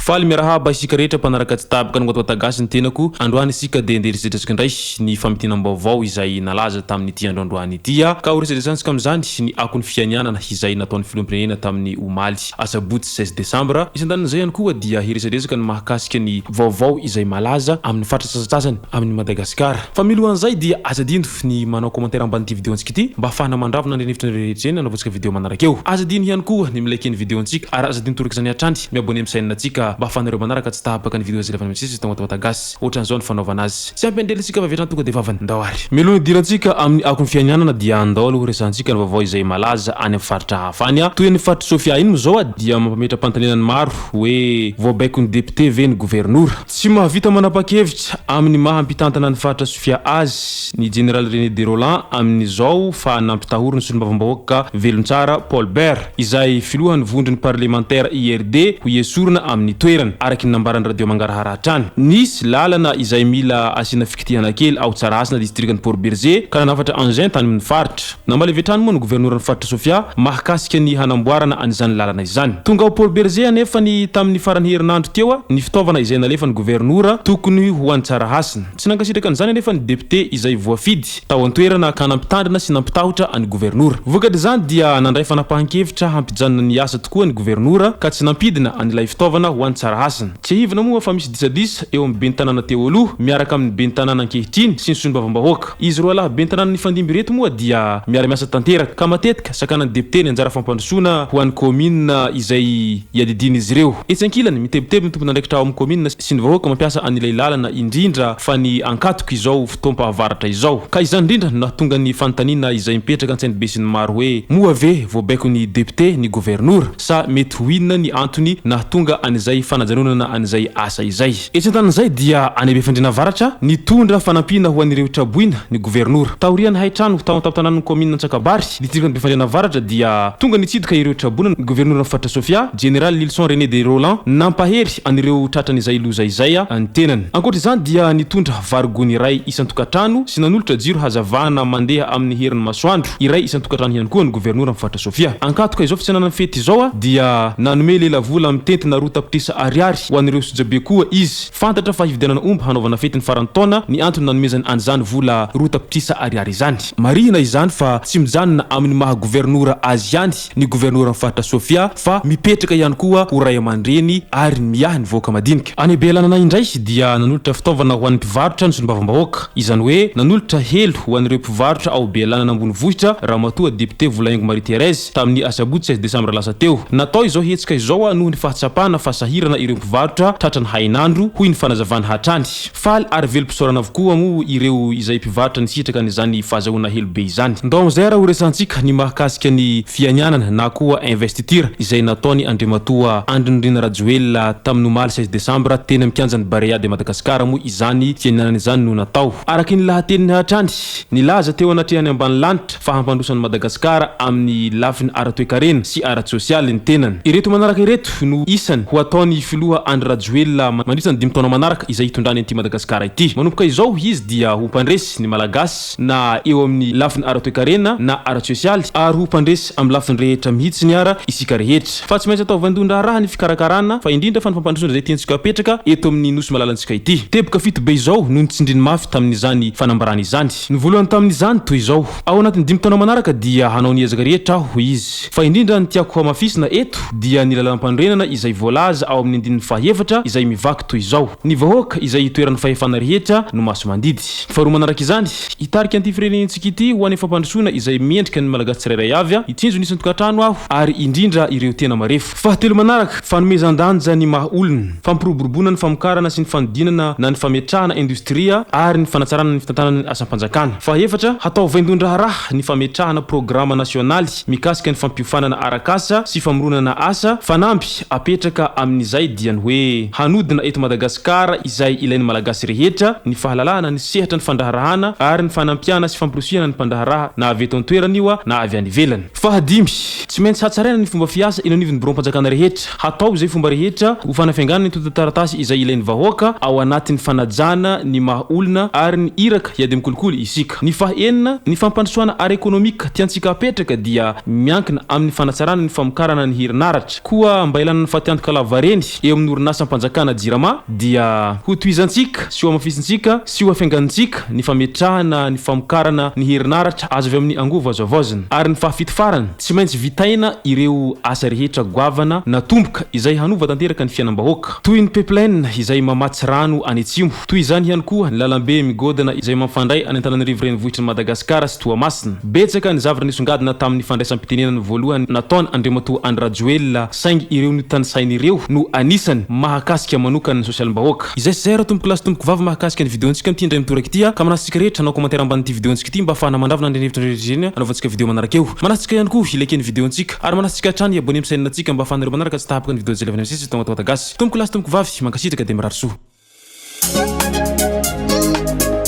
Faly miarahaba isika rehetra mpanaraka tsy tapaka ny Ngoto Gasy ny tenako. Androany isika dia andeha hiresadresaka indray ny famintinam-baovao izay nalaza tamin'ity andro androany ity. Ka ho resadresantsika amin'izany ny akon'ny fianianana izay nataon'ny filoham-pirenena tamin'ny omaly asabotsy 16 desambra. Isan-danin'izay ihany koa dia hiresadresaka ny mahakasika ny vaovao izay malaza amin'ny faritra sasantsasany amin'i Madagasikara. Fa milohan'izay dia aza adino ny manao commentaire ambanin'ity vidéo antsika ity mba hahafahana mandravona an'ireny hevitra rehetra ireny hanaovantsika vidéo manaraka eo. Aza adino ihany koa ny mi-like ny vidéo antsika ary aza adino toraka izany hatrany mi-abonner amin'ny chaîne antsika mba hahafahanareo manaraka tsy tapaka ny vidéo izay alefanay misesy eto Matamatà Gasy. Ohatran'izao ny fanaovana azy. Tsy ampy an'ireny isika fa avy hatrany tonga dia vavany. Ndao ary. Mialoha ny hidirantsika amin'ny akon'ny fianianana dia andao aloha horesahantsika ny vaovao izay malaza any amin'ny faritra hafa any. Toy ny faritr'i Sofia iny moa izao dia mampametra-panontaniana ny maro hoe voabaikon'ny député ve ny governora? Tsy mahavita manapa-kevitra amin'ny maha mpitantana ny faritra Sofia azy ny Jeneraly René de Rolland amin'izao fa nampitahory ny solombavambahoaka Velontsara Paul Bert, izay filohan'ny vondron'ny parlemantera IRD ho esorina amin'ny toerany, araka ny nambaran'ny Radio Mangarahara hatrany. Nisy lalana izay mila asiana fikitihana kely ao Tsarahasina distrikan'i Port Bergé ka nanafatra engin tany amin'ny faritra. Namaly avy hatrany moa ny governoran'ny faritra Sofia mahakasika ny hanamboarana an'izany lalana izany. Tonga ao Port Bergé anefa ny tamin'ny faran'ny herinandro teo ny fitaovana izay nalefan'ny governora tokony ho any Tsarahasina. Tsy nankasitraka an'izany anefa ny depiote izay voafidy tao an-toerana ka nampitandrina sy nampitahotra an'ny governora. Vokatr'izany dia nandray fanapahan-kevitra hampijanona ny asa tokoa ny governora ka tsy nampidina an'ilay fitaovana ho any Tsarahasina. Tsiahivina moa fa misy disadisa eo amin'ny ben'ny tanàna teo aloha miaraka amin'ny ben'ny tanàna ankehitriny sy ny solombavambahoaka. Izy roalahy ben'ny tanàna nifandimby ireto moa dia miara-miasa tanteraka ka matetika sakanan'ny depiote ny anjara fampandrosoana ho an'ny kaominina izay iadidian'izy ireo. Etsy ankilany, mitebiteby ny tompon'andraikitra ao amin'ny kaominina sy ny vahoaka mampiasa an'ilay lalana indrindra fa ny ankatoky izao fotoam-pahavaratra izao. Ka izany indrindra no nahatonga ny fanontaniana izay mipetraka an-tsain'ny besinimaro hoe moa ve voabaikon'ny depiote ny governora sa mety ho inona ny antony nahatonga an'izay fanajanonana an'izay asa izay? Etsy andanin'izay dia any Befandriana Avaratra, nitondra fanampiana ho an'ireo traboina ny governora. Taorian'ny hain-trano tao an-tampon-tanànan'ny kaominina Antsakabary, distrikan'i Befandriana Avaratra dia tonga nitsidika ireo traboina ny governoran'ny faritra Sofia, Jeneraly Lilson René de Rolland, nampahery an'ireo tratran'izay loza izay ny tenany. Ankoatra izany dia nitondra vary gony iray isan-tokantrano sy nanolotra jiro hazavana mandeha amin'ny herin'ny masoandro iray isan-tokantrano ihany koa ny governoran'ny faritra Sofia. Ankatoka izao fitsenana ny fety izao dia nanome lelavola mitentina 2 tapitrisa ariary ho an'ireo sojabe koa izy. Fantatra fa hividianana omby hanaovana fety ny faran'ny taona ny antony nanomezany an'izany vola 2 tapitrisa ariary izany. Marihina izany fa tsy mijanona amin'ny maha governora azy ihany ny governoran'ny faritra Sofia fa mipetraka ihany koa ho ray aman-dreny ary miahy ny vahoaka madinika. Any Bealanana indray dia nanolotra fitaovana ho an'ny mpivarotra ny solombavambahoaka. Izany hoe nanolotra helo ho an'ireo mpivarotra ao Bealanana ambonivohitra Ramatoa Depiote Volahaingo Marie Thérèse tamin'ny asabotsy 16 desambra lasa teo. Natao izao hetsika izao noho ny fahatsapana fa sahirana ireo mpivarotra tratran'ny hainandro, hoy ny fanazavana hatrany. Faly ary velom-pisaorana avokoa moa ireo izay mpivarotra nisitraka an'izany fahazahoana helo be izany. Ndao amin'izay ary horesahantsika ny mahakasika ny fianianana na koa investiture izay nataon'i Andriamatoa Andry Nirina Rajoelina tamin'ny omaly 16 desambra teny amin'ny kianjan'ny Barea de Madagascar moa izany fianianana izany no natao. Araka ny lahateniny hatrany, nilaza teo anatrehan'ny ambanilanitra fa hampandroso an'i Madagasikara amin'ny lafiny ara-toekarena sy ara-tsosialy ny tenany. Ireto manaraka ireto no isany ho ataon'ny filoha Andry Rajoelina mandritra ny dimy taona manaraka izay hitondrany an'ity Madagasikara ity. Manomboka izao izy dia ho mpandresy ny Malagasy na eo amin'ny lafiny ara-toekarena na ara-tsosialy ary ho mpandresy amin'ny lafiny rehetra mihitsiny ara isika rehetra. Fa tsy maintsy atao vaindohan-draharaha ny fikarakarana fa indrindra fa ny fampandrosoana izay tiantsika apetraka eto amin'ny Nosy malalantsika ity. Teboka fito be izao no nitsindriny mafy tamin'izany fanambarana izany. Ny voalohany tamin'izany toy izao, Ao anatin'ny dimy taona manaraka dia hanao ny ezaka rehetra aho, hoy izy. Fa indrindra ny tiako hamafisina eto dia ny lalàmpanorenana izay voalaza ao amin'ny andininy fahaefatra izay mivaky toy izao, Ny vahoaka izay itoeran'ny fahefana rehetra no maso-mandidy. Faharoa manaraka izany, hitarika an'ity firenentsika ity ho any fampandrosoana izay mendrika ny Malagasy tsirairay avy, hitsinjo ny isan-tokantrano aho ary indrindra ireo tena marefo. Fahatelo manaraka, fanomezan-danja ny maha olona, fampiroboroboana ny famokarana sy ny fanodinana na ny fametrahana indostria ary ny fanatsarana ny fitantanana ny asam-panjakana. Fahaefatra, hatao vaindohan-draharaha ny fametrahana programa nasionaly mikasika ny fampiofanana arak'asa sy famoronana asa, fanamby apetraka amin'izay dia ny hoe hanodina eto Madagasikara izay ilain'ny Malagasy rehetra, ny fahalalahana ny sehatra ny fandraharahana ary ny fanampiana sy famporisihana ny mpandraharaha na avy eto an-toerana io na avy any ivelany. Fahadimy, tsy maintsy hatsaraina ny fomba fiasa eny anivon'ny biraom-panjakana rehetra. Hatao izay fomba rehetra ho fanafianganana ny antontan-taratasy izay ilain'ny vahoaka ao anatin'ny fanajana ny maha olona ary ny iraka hiady amin'ny kolikoly isika. Ny fahaenina, ny fampandrosoana ara-ekonomika tiantsika hapetraka dia miankina amin'ny fanatsarana ny famokarana ny herinaratra. Koa mba ilana ny fatiantoka lavareny. ireny eo amin'ny orinasam-panjakana Jirama dia hotohizantsika sy hohamafisintsika sy hohafianganintsika ny fametrahana ny famokarana ny herinaratra azo avy amin'ny angovo azo havaozina. Ary ny fahafito farany, tsy maintsy vitaina ireo asa rehetra goavana natomboka izay hanova tanteraka ny fiainam-bahoaka. Toy ny pipeline izay mamatsy rano any atsimo. Toy izany ihany koa ny lalambe migodana izay mampifandray any Antananarivo renivohitr'i Madagasikara sy Toamasina. Betsaka ny zavatra nisongadina tamin'ny fandraisam-pitenenana voalohany nataon' Andriamatoa Andry Rajoelina saingy ireo notanisainy ireo no anisany mahakasika manokana ny sosialim-bahoaka. Izay sy izay ratompokolahy sy tompokovavy mahakasika ny video-ntsika amin'ity indray mitoraka ity ka manasa antsika rehetra hanao commentaire ambanin'ity video-ntsika ity mba hahafahana mandravona an'ireny hevitra rehetra ireny hanaovantsika video manaraka eo. Manasa antsika ihany koa hi-liker ny video-ntsika ary manasa antsika hatrany hi-abonner amin'ny chaîne-ntsika mba hahafahanareo manaraka tsy tahapaka ny video izay alefanay misesy eto Matamataka Gasy. Tompokolahy sy tompokovavy, mankasitraka dia mirary soa.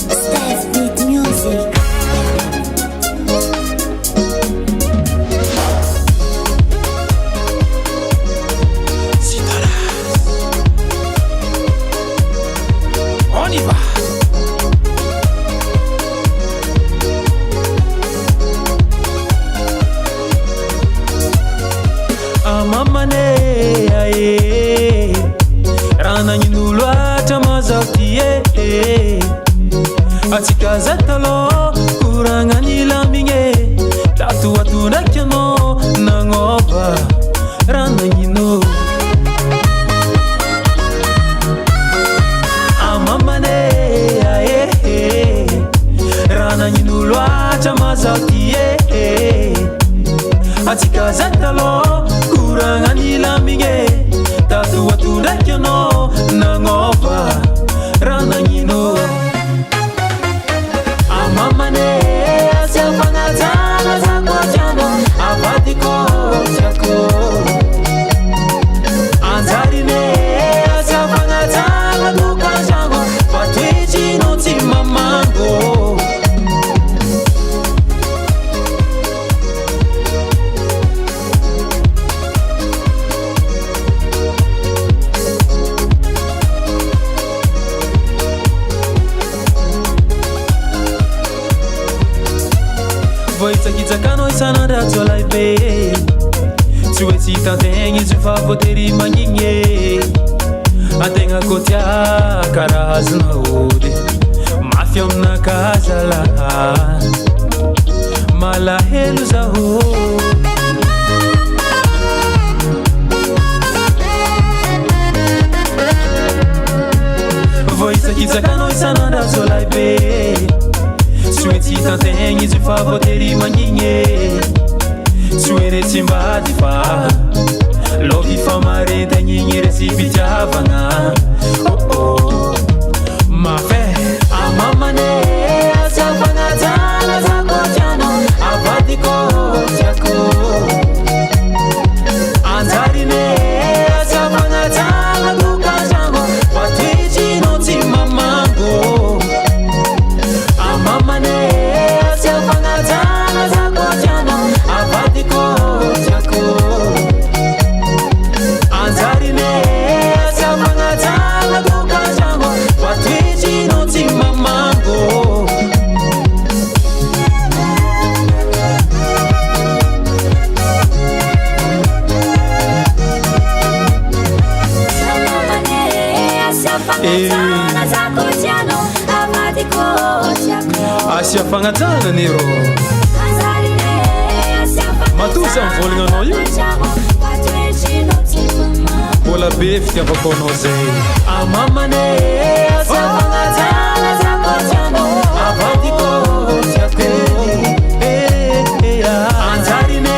Steph Beat Music. On y va. Amamane ae Raha nagnino loatra ma zaho ty e Atsika za talôha koragna nilamigny Tato ato ndraiky anao nagnôva Raha nagnino Amamane ae Raha nagnino loatra ma zaho ty e Atsika zay talôha koragna nilamigny Tato ato ndraiky anao nagnôva Raha nagnino Amamane asia fagnajana za koa tianao Avadiko tiako Anjarine asia fagnajana tokantragno Fa toetrinao tsy mamango Voahitsakitsaka anao isan'andro rajoalahy be. Tsy hoe tsy hitan-tegna izy fa voatery magnigny e. Antegna koa tia karaha azonao ody. Mafy aminakahy zalahy. Malahelo zaho. Voahitsakitsaka anao isan'andro rajoalahy be. Tsy hoe tsy hitan-tegna izy fa voatery magnigny e. Tsy hoe re tsy mbady fa love ifamaritagna igny resi-pitiavagna. Oh oh. Mafy e. Amamane asia fagnajana za koa tianao avadiko tiako. Anjarine asia fagnajana tokantragno fa toetrinao tsy mamango. Amamane asia fagnajana za koa tianao avadiko tiako. Anjarine asia fagnajana tokantragno fa toetrinao tsy mamango. Asia fagnajana ne rô. Matoa za mivolagna anao io. Mbola be fitiavako anao zay. Amamane asia fagnajana za koa tianao avadiko tiako. Anjarine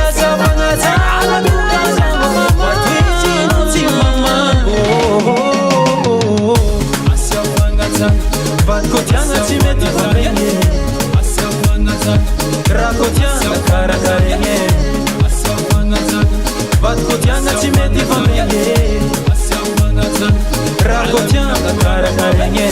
asia fagnajana tokantragno fa toetrinao tsy mamango. Asia fagnajana vadiko tiagna tsy mety vavegny. Asia fagnajana raha koa tiagna karakaregny. Asia fagnajana vadiko tiagna tsy mety vavegny. Asia fagnajana raha koa tiagna karakaregny.